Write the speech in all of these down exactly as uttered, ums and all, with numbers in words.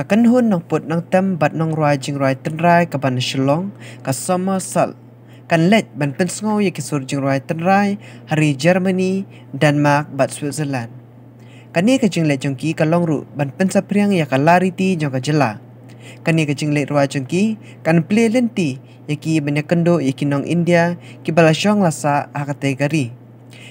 Ka kynhun nongput nongtem bad nongrwai jingrwai tynrai kaba na Shillong, ka Somersault, kan leit ban pynsngew ïa ki sur jingrwai tynrai ha ri Germany, Denmark bad Switzerland. Kane ka jingleit jong ki ka long ruh ban pynsaphriang ïa ka lariti jong ka jylla. Kane ka jingleit rwai jong ki kan plie lynti ïa ki ban ïakynduh ïa ki nong India kiba la shong la sah ha katei ka ri.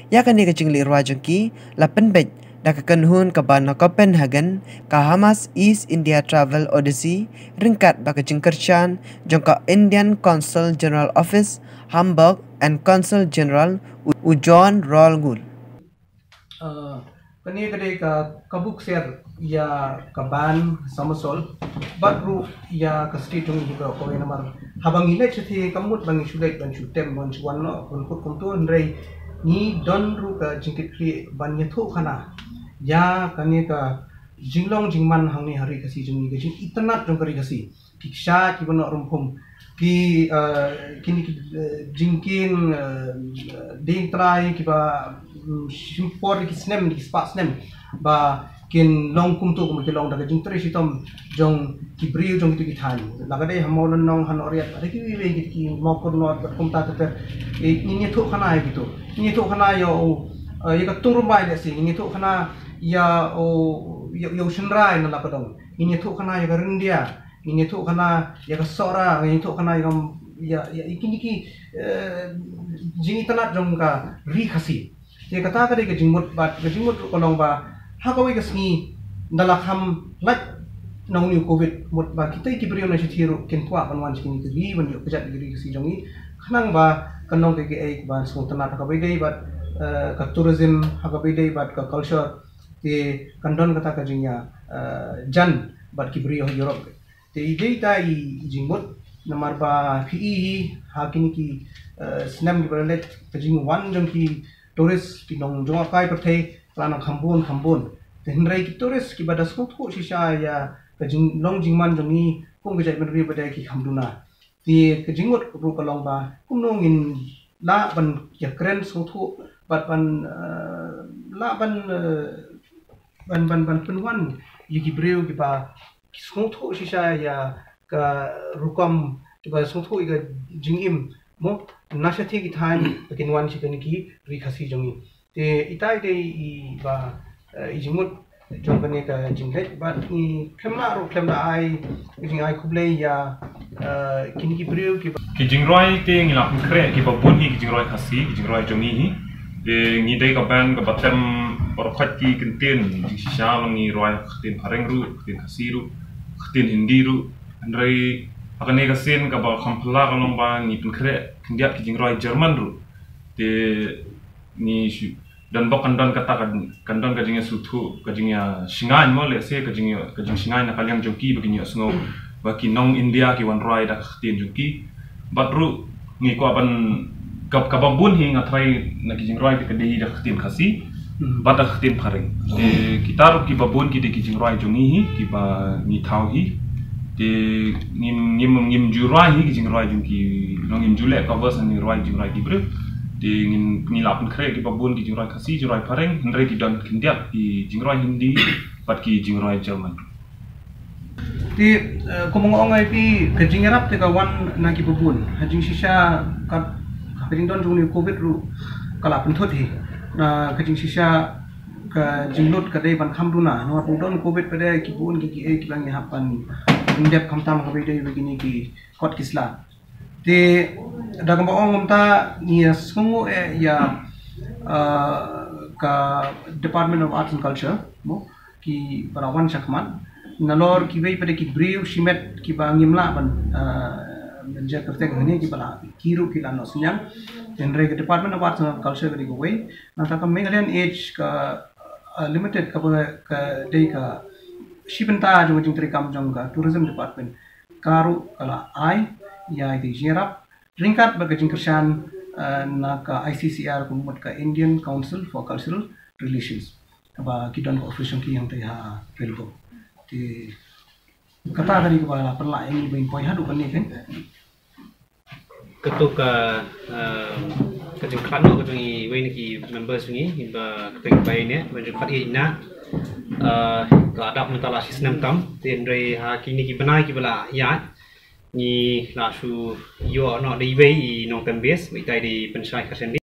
Ïa kane ka jingleit rwai jong ki la pynbeit da ka kynhun kaba na Copenhagen, ka Hamas East India Travel Agency, ryngkat bad ka jingkyrshan jong ka Indian Consul General Office, Hamburg, and Consul General u, u John Rohlguhl. Uh, kane ka dei ka, ka buk ser ïa ka band Somersault bad ruh ïa ka state jong ngi baroh kawei namar haba ngi leit shathie kam mut ba ngi shu leit ban shu tem ban shu wan noh ban kut kumto, hynrei ngi don ruh ka jingkitkhlieh ban ïathuhkhana ïa kane ka jinglong jingman hangne ha ri Khasi jong ngi, ka jingitynnad jong ka ri Khasi, ki kshaid kiba noh rymphum, ki, eh, kine ki, eh, jingkieng, eh, dieng trai kiba, mm, shim por ki snem ki spah snem ba kin long kumto kumba ki long da ka jingtrei shitom jong ki briew jong kito ki thaiñ. La ka dei ha Mawlynnong, ha Nohriat, ha kiwei kiwei ki, ki Mawkyrwat bad kumta ter ter. Eh, ngin ïathuhkhana ïa kito. Ngin ïathuhkhana ïa u, eh, ïa ka Tungrymbai lehse, ngin ïathuhkhana ïa u, ïa, ïa u Shynrai na la ka dong. Ngin ïathuhkhana ïa ka Ryndia, ngin ïathuhkhana ïa ka Sohra, ngin ïathuhkhana ïa ka, ïa, ïa, ïa kine ki, eh, jingitynnad jong ka ri Khasi. Te kata ka dei ka jingmut bad ka jingmut ruh ka long ba ha kawei ka sngi nda la kham lait na une u Covid, mut ba kita ki briew na shathie ruh kin kwah ban wan sha kine ki ri ban ïoh kjat ïa ka ri Khasi jong ngi. Khnang ba kan long kaei kaei ban sngewtynnad ha kaba ïadei bad, eh, ka tourism, ha kaba ïadei bad ka culture. Te kan don kata ka jingïa, eh, jan bad ki briew ha Europe. Te i dei ita i, i jingmut namar ba phi i hi ha kine ki, eh, snem kiba la leit ka jingwan jong ki tourist, ki nongjngohkai pyrthei ka la nang kham bun kham bun. Te hynrei ki tourist kiba da sngewthuh shisha ïa ka jinglong jingman jong ngi kum ka jaitbynriew ba dei ki kham duna. Te ka jingmut ruh ka long ba kumno ngin lah ban ïakren sngewthuh bad ban, eh, lah ban, eh, ban, ban, ban pynwan ïa ki briew kiba sngewthuh shisha ïa ka rukom, kiba sngewthuh ïa ka jingim mo na shathie ki thaiñ ba kin wan sha kane ki ri Khasi jong ngi. Te ita i dei i ba, eh, i jingmut jong kane ka jingleit bad ngi khlem lah ruh khlem da ai ka jingai khublei ïa, eh, kine ki briew kiba. Ki jingrwai te ngi la pynkhreh kiba bun hi ki jingrwai Khasi, ki jingrwai jong ngi hi. Te ngi dei ka band kaba tem baroh khoit ki ktien jingshisha, long ngi rwai ktien phareng ruh, ktien Khasi ruh, ktien Hindi ruh. Hynrei ha kane ka sien kaba kham phylla ka long ba ngi pynkhreh khyndiat ki jingrwai German ruh. Te ngi shu don bok kan don kata ka, kan don ka jingïasngewthuh, ka jingïashngaiñ mo, lehse ka jingïa, ka jingshngaiñ na ka liang jong ki ba kin ïohsngew ba ki nong India ki wan rwai da ka ktien jong ki. Bad ruh ngi kwah ban, ka, kaba bun hi nga tharai na ki jingrwai te ka dei hi da ka ktien Khasi bad da ka ktien phareng. Te kita ruh kiba bun ki dei ki jingrwai jong ngi hi kiba ngi thaw hi. Te ngim, ngim, ngim ju rwai hi ki jingrwai jong ki, long ngim ju leh covers, ngi rwai jingrwai ki briew. Te ngin, ngi la pynkhreh kiba bun ki jingrwai Khasi, jingrwai phareng, hynrei ki don khyndiat ki jingrwai Hindi bad ki jingrwai German. Te, eh, kumba nga ong ïa phi, ka jingïarap te ka wan na kiba bun. Ha jingshisha ka, ka pynlong don jong une u Covid ruh ka la pynthut hi. Na ka jingshisha ka jinglut ka dei ban kham duna. Namar ba u don Covid pat de ki bun ki, ki, eh, kiba ngi hap ban pyndep khamtam kaba ïadei bad kine ki kot ki sla. Te da kaba ong kumta ngi ïa sngewnguh eh ïa, eh, ka Department of Arts and Culture mo, kiba la wan shakhmat. Nalor kiwei pat de ki briew shimet kiba ngim lah ban, eh, ban jer kyrteng hangne, kiba la, ki ruh ki la noh synñiang. Hynrei ka Department of Arts and Culture ka dei kawei. Nangta ka Meghalayan Age ka, eh, Limited kaba ka dei ka shi bynta jong ka jingtreikam jong ka Tourism Department, ka ruh ka la ai ïa ki jingïarap ryngkat bad ka jingkyrshan, eh, na ka I C C R, ka mut ka Indian Council for Cultural Relations, kaba ki don ka office jong ki hangtei ha Railroad. Te kata ka dei kaba la pynlah ïa ngi ba ngin poi haduh kane kan. Kato ka, eh, Ka jingkhlad noh ka jong iwei na ki members ngi, ba ka teng bai ne, ba jingkhlad ïa na. Uh, ka dap mynta la shi snem tam, te hynrei ha kine ki bnai ki ba la ïaid, ngi la shu ïoh noh da iwei i nongtem base, ba itai dei Pynshai Kharsiendi.